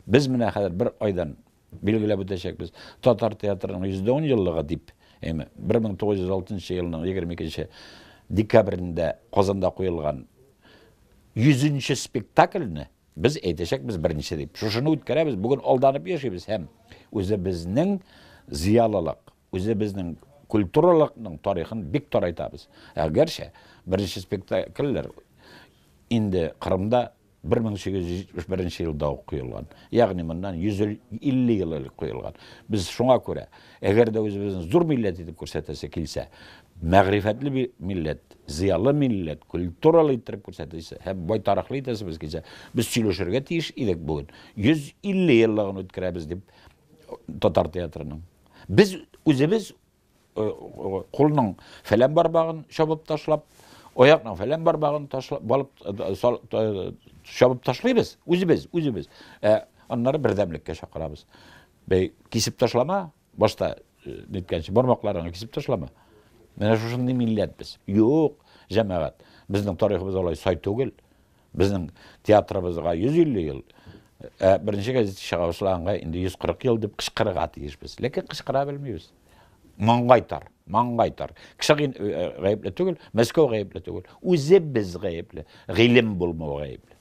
Без менә хәзер бер айдан билгеләп үтәчәкбез. Татар театрының 110 еллыгы дип, әйме, 1906 елның 22 декабрендә Казанда куелган 100 спектакльне без әйтәчәкбез беренче дип. Шушыны үткәрәбез, бүген алданып яшибез һәм үзебезнең зыялылык, үзебезнең культуралыкның тарихын бик тарайтабыз. Ә гәрчә беренче спектакльләр инде Кырымда 1871 елда ук куелган. Ягъни моннан 150 ел элек куелган. Без шуңа күрә, әгәр дә үзебезне зур милләт итеп күрсәтәсе килсә, мәгърифәтле милләт, зыялы милләт, культуралы иттереп күрсәтәсе һәм бай тарихлы итәсебез килсә, без сөйләшергә тиеш идек бүген. 150 еллыгын үткәрәбез дип татар театрының. Без үзебез кулның фәлән бармагын чабып ташлап, аякның фәлән бармагын ташлап, балып чабып ташлыйбыз, үзебез, үзебез. Ә аннары бердәмлеккә чакырабыз. Бәй, кисеп ташлама, башта ниткәнче бармакларыңны кисеп ташлама. Менә шушындый милләт без. Юк, җәмәгать, безнең тарихыбыз алай сай түгел. Безнең театрыбызга 150 ел, ә беренче газета чыга башлаганга инде 140 ел дип кычкырырга тиешбез. Ләкин кычкыра белмибез. Маңгай тар, маңгай тар. Кеше гаепле түгел, Мәскәү гаепле түгел. Үзебез гаепле. Гыйлем булмау гаепле.